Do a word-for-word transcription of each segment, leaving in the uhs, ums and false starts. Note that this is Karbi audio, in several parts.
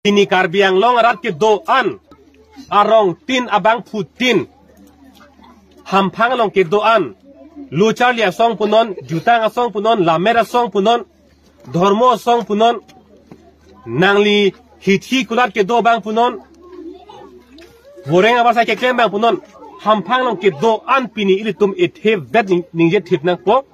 Pini Karbi Anglong arat kedo-an, arongtin abangphutin, hamphang along kedo-an, lo charli asong punon, jutang asong punon, lammet asong punon, dhormo asong punon, nangli hithi kulat kedo abang punon, boreng abar sai keklem abang punon, hamphang along kedo-an pini ilitum ethe vet ning-, ningje thip nangpo.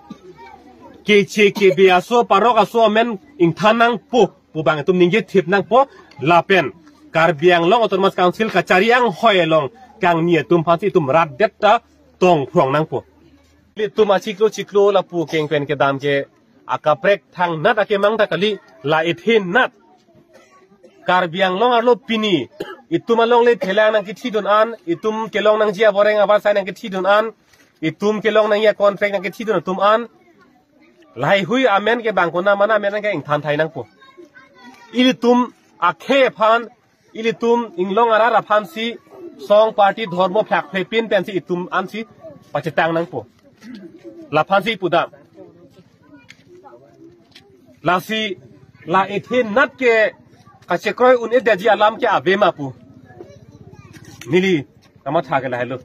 Keche kebe aso, parok aso amen ingthan nangpo pu abang itum ningje thip nangpo. Lapen Karbi Anglong Autonomous Council kachari anghoi along kangni atum aphansi itum rat det ta tong phrong nangpo. Ilitum achiklo chiklo lapu keng pen kedam ke akaprek thangnat akemang ta kali, la ethenat. Karbi Anglong arlo pini itum alongle thelang nangkethidun an, itum kelong nangji aboreng abar sai nangkethidun an, itum kelong nangji acontract nangkethidun atum an, lahaihui amen ke bang konat mana amen ke ingthan thai nangpo. Ilitum akhei aphan, ilitum inglong arat aphansi, song party dhormo phak phepin pensi itum ansi pachetang nangpo. Laphansi pudam. Lasi la ethenat ke kachekroi un-edetji alam ke ave ma pu neli kamatha ke lahelo.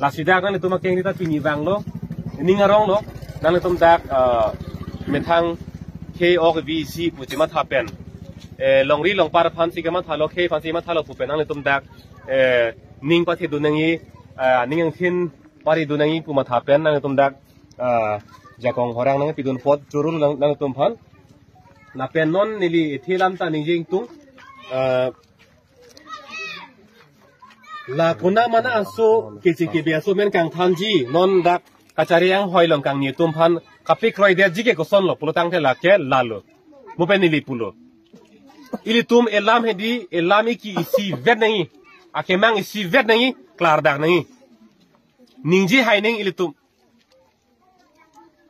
Lasi dak nanglitum akeng ta pini vanglo, ning aronglo, nanglitum dak, ah, methang khei ok vi isi pu chematha pen, eh, longri longpar aphansi kamathalo, khei aphansi mathalo pu pen nanglitum dak, eh, ning pathedun nangji, ah, ning angthin paridun nangji pu matha pen nanglitum dak, ah, jakong horang nangpidun apot choro nang, nanglitum aphan. Lapen non neli ethe alam ta ningje ingtung, ah, la konat mana aso keche kebe aso amen kangthanji, non dak kachari anghoi along kangni atum aphan kapekroidetji ke kosonlo pulotangte lake lalo. Mo pen neli pulo, ilitum elam hedi, elam iki isivet nangji, akemang isivet nangji, klardak nangji. Ningje hai nangji ilitum.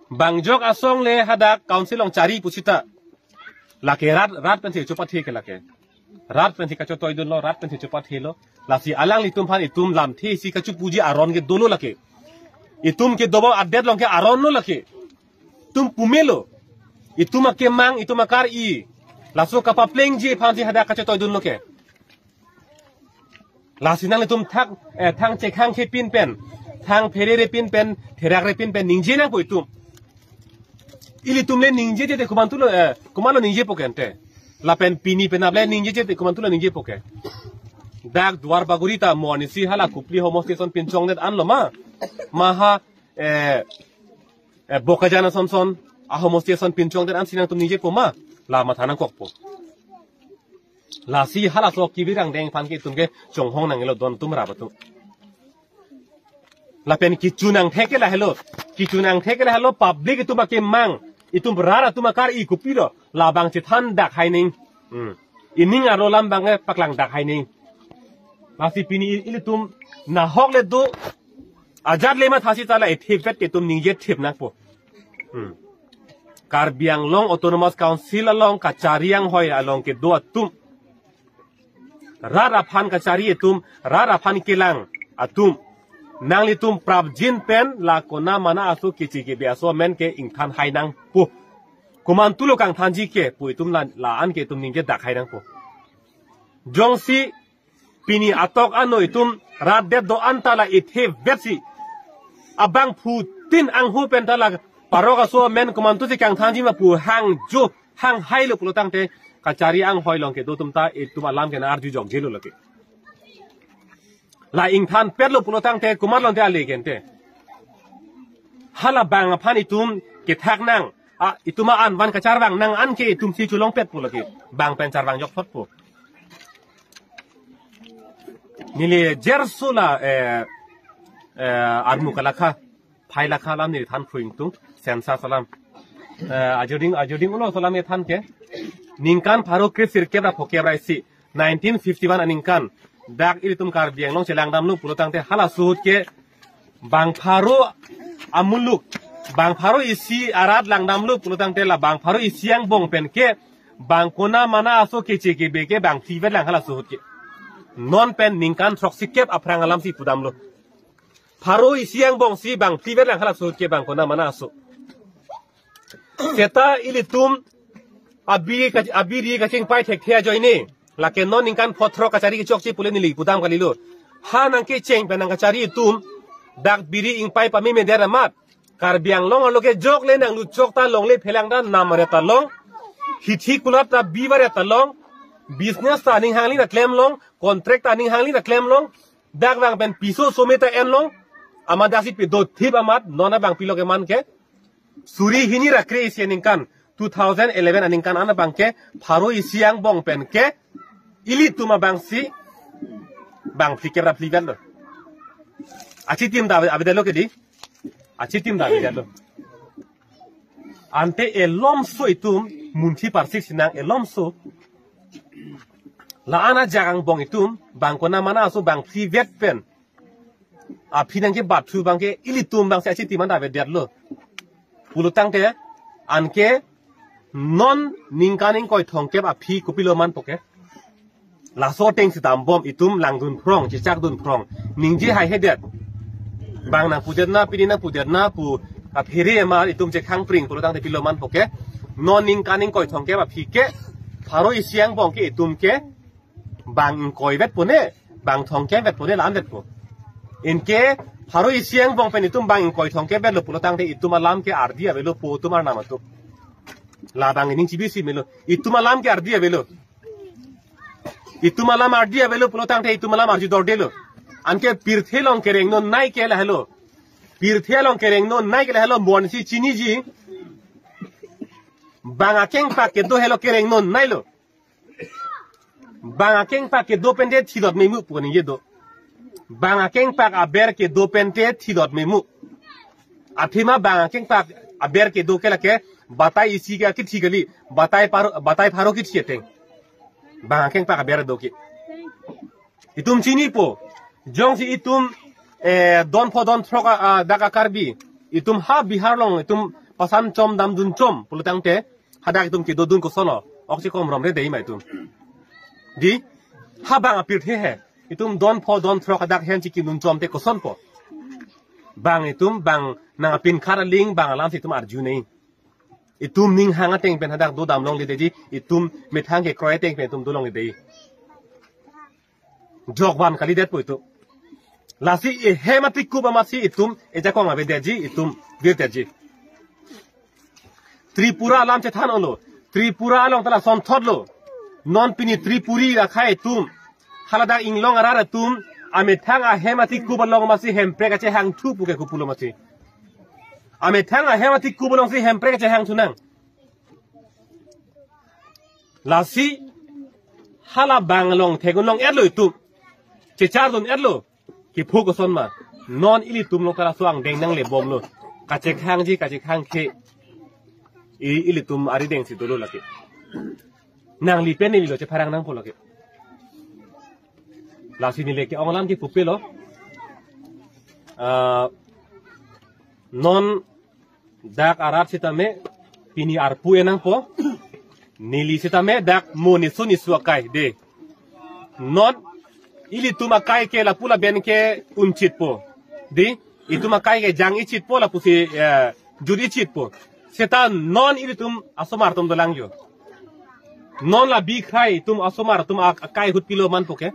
Bang jok asong le hadak council along chari pusita, lake rat, rat pensi chopathe ke lake. Rat pensi kachotoidunlo, rat pensi chopathelo. Lasi alanglitum aphan itum lamthe isi kachopuji aron ke dolo lake. Itum kedo abang adet along ke aron lo lake. Itum pumelo. Itum akemang, itum akar-i. Laso kapaplengji aphansi hadak kachotoidunlo ke. Lasi nanglitum thak, eh, thang chekhang khepin pen, thang pherere pin pen, therakre pin pen ningje nangpo itum. Ilitum le ningjeje te komantulo, eh, komanlo ningjepo ke ante. Lapen pini penap le ningjeje te komantulo ningjepo ke. Dak Duar Bagori ta mo anisi hala Kopili homosti ason pinchongdet anlo ma. Maha, eh, eh, Bokajan asonson ahomosti ason pinchongdet ansi nangtum ningjepo ma. La matha nangkokpo. Lasi halaso kibirang deng aphan ke itum ke chonghong nanglo don atum rap atum. Lapen kecho nangthek ke lahelo. Kecho nangthek ke lahelo, public itum akemang, itum rat atum akar-i kopilo, labang chethandak hai nangji. Hmm. Ining arlo alam abang ke paklangdak hai nangji. Lasi pini ilitum nahok le do, ajat le mathasi ta la ethe vet ke itum ningje thip nangpo. Hmm. Karbi Anglong Autonomous Council along kachari anghoi along kedo atum, rat aphan kachari atum, rat aphan kelang atum, nanglitum prapjin pen la konat mana aso keche kebe aso amen ke ingthan hai nangpo. Komantulo kangthanji ke pu itum la, la-an ke itum ningjedak hai nangpo. Jongsi pini atok ano itum rat det do-an ta la ethe vetsi, abangphutin anghu pen ta la parok aso amen komantusi kangthanji ma pu hangjo hanghailo pulotangte kachari anghoi along kedo atum ta itum alam ke nang-arju jokjelo lake. La ingthan petlo pulotangte komat longte ale ke ante. Hala bang aphan itum kethak nang, a, itum a-an van kacharvang nang an ke itumsi cholongpetpo lake. Bang pen charvang jokthotpo. Neli jerso la, eh, eh, armu kalakha, phai lakha alam neli than phu ingtung, census alam. Eh, ajoding, ajoding ulo aso alam ethan ke. Ningkan pharo kre sirkep ra phokep ra isi, nineteen fifty-one aningkan. Dak ilitum Karbi Anglong chelangdamlo pulotangte halaso ahut ke bang pharo amuluk, bang pharo isi arat langdamlo pulotangte la bang pharo isi angbong pen ke bang konat mana aso keche kebe ke bang phli vet lang halaso ahut ke. Non pen ningkan throksikep aphrang alamsi pudamlo. Pharo isi angbongsi bang phli vet lang halaso ahut ke bang konat mana aso. Seta ilitum Abiri ka, abiri kachingpai thekthe ajoine. Lake non ningkan pho throk kachari kechokche pule neli pudam kalilo. Ha nangkecheng pen nangkachari atum, dak biri ingpai pameme der amat, Karbi Anglong arlo ke jokle nangluchok ta longle phelang ta nam aret ta long, hithi kulat ta bi aret ta long, business ta aning hangli ta klem long, contract ta aning hangli ta klem long, dak vang pen piso some ta en long, amat daksi pedo thip amat, non abang pilo ke man ke, suri hini ra kre-isi aningkan, two thousand eleven aningkan an abang ke, pharo isi angbong pen ke, ilitum abangsi, bang phlikep ra phlivan lo. Achitim ta ave, avedetlo ke di. Achitim ta avedetlo. Ante elomso itum, munthi parsik sinang elomso. La-an ajak angbong itum, bang konat mana aso bang phlivet pen. Aphi nangkebathu abang ke ilitum abangsi achitim an ta avedetlo. Pulotangte, anke non ningkan ingkoi thomkep aphi kopilo man po ke. Laso ateng si dambom itum langdun phrong, chechakdun phrong. Ningje haihedet. Bang nangpudetna, pini nangpudetna pu aphere ema itum chekhangpring pulotangte pilo man po ke. Non ningkan ingkoi thomkep aphi ke. Pharo isi angbong ke itum ke. Bang ingkoi vet pone, bang thomkep vet pone la-an vet po. Anke pharo isi angbong pen itum bang ingkoi thomkep vetlo pulotangte itum alam ke ardi avelo po itum arnam atum. Labang ining chibisi melo. Itum alam ke ardi avelo. Itum alam ardi avelo pulotangte itum alam arju dordelo. Anke pirthe along kereng non nai ke lahelo. Pirthe along kereng non nai ke lahelo bonsi chiniji. Bang akengpak kedo helo kereng non nailo. Bang akengpak kedo pente thidot memu pu ningje do. Bang akengpak aber kedo pente thidot memu. Athema bang akengpak aber kedo ke lake batai isi ke kithi kali, batai par, batai pharo kithi ateng. Bang akengpak aber do ke. Itum chinipo. Jongsi itum, eh, don pho don throk a, a, dak a-Karbi. Itum ha Bihar along, itum pasan chom damdun chom pulotangte. Hadak itum kedodun koson lo. Oksi kom romre dei ma itum. Di, ha bang apirthe he. Itum don pho don throk hadak hen chikindun chom te koson po. Bang itum, bang nang apin khar aling, bang alam si itum arju nei. Itum ning hang ateng pen hadak dodam longledetji, itum methang kekroi ateng pen itum dolongledetji. Jokvan kalidet po itum. Lasi ehem atikup amatsi itum ejakong avedetji, itum virtetji. Tripura alam chethan olo. Tripura along ta lason thotlo. Non pini Tripuri akhei atum. Haladak inglong arat atum. Amethang ahem atikup along amatsi Hemprek kachehangthu pu ke kopulo amatsi. Amethang ahem atikup alongsi Hemprek kachehangthu nang. Lasi hala bang along thegun long-etlo itum. Chechardun-etlo. Kiphu koson ma. Non ilitum along ta laso angdeng nanglebomlo. Kachekhangji kachekhangkhe. I, ilitum arideng si dolo lake. Nangli pen nelilo chepharang nangpo lake. Lasi neli ke-ong alam kipupelo. Ah, non dak arat sitame pini arpu enangpo. Neli sitame dak mo nisu nisu akai de. Non ilitum akai ke lapu laben ke unchitpo. Di, itum akai ke jang-ichitpo lapusi, eh, jut-ichitpo. Seta non ilitum asomar atum dolang jo. Non la bikhai itum asomar atum ak-, akai ahut pilo man po ke.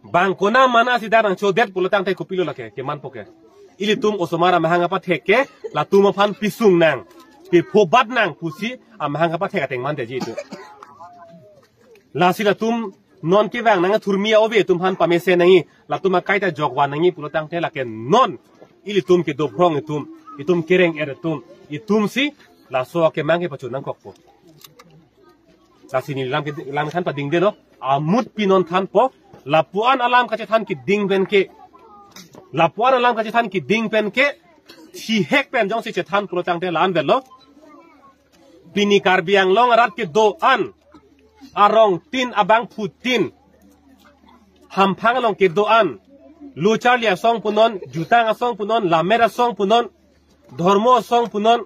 Bang konat mana si dak nangchodet pulotangte kopilo lake, ke man po ke. Ilitum osomar amahang apathek ke, latum aphan pisung nang. Piphobat nang pusi amahang apathek ateng mandetji itum. Lasi latum non kevang nang thurmi a-ove itum aphan pamesen nangji, latum akai ta jokvan nangji pulotangte lake non ilitum kedo phrong itum, itum kereng-et itum, itumsi laso akemang kepachun nangkokpo. Lasi neli lam ke, lam than padingdelo, amut pinon thanpo, lapu-an alam kachethan keding pen ke, lapu-an alam kachethan keding pen ke, thihek pen jongsi chethan pulotangte la-an avelo. Pini Karbi Anglong arat kedo-an, arongtin abangphutin, hamphang along kedo-an, lo charli asong punon, jutang asong punon, lammet asong punon, dhormo asong punon,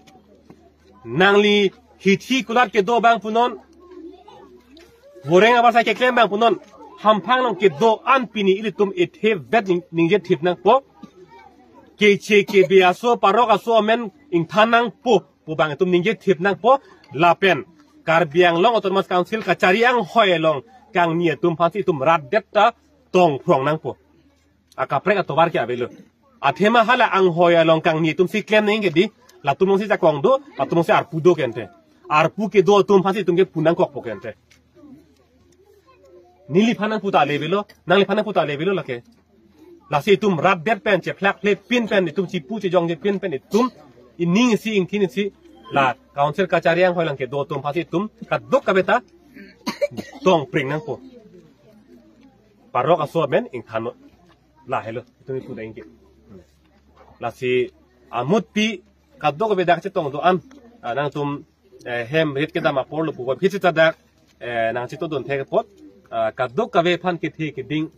nangli hithi kulat kedo abang punon, voreng abarsai keklem abang punon, hamphang along kedo-an pini ilitum ethe vet ning-, ningje thip nangpo. Keche kebe aso, parok aso amen ingthan nangpo pu abang itum ningje thip nangpo. lapen Karbi Anglong Autonomous Council kachari anghoi along kangni atum aphansi itum rat det ta tong phrong nangpo. Akaprek atovar ke avelo. Athema hala anghoi along kangni atumsi klem nangji ke di, latum alongsi jakong do, latum alongsi arpu do kente. Arpu kedo atum aphansi itum ke pu nangkokpo kente. Neliphan nangpu ta le avelo, nangliphan nangpu ta le avelo lake. Lasi itum rat det pen, chephlak phle pin pen, itum chipu chejongje pin pen, itum ining isi ingthin isi la Council kachari anghoi along kedo atum aphansi itum kadokave ta tong pring nangpo. Parok aso amen ingthan non. Lahelo, itum ipu dengke. Lasi amutpi kadokave dak chetong do-an, ah, nangtum, eh, hem rit kedam apor lo pupo phit sita dak, eh, nangchito don thek apot, ah, kadokave aphan kethe keding,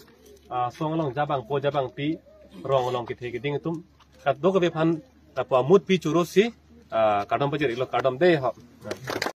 ah, song along jabang po jabang pi, rong along kethe keding atum kadokave aphan, ah, pu amutpi choro si, ah, kardom pajir ilo, kardom dei ho.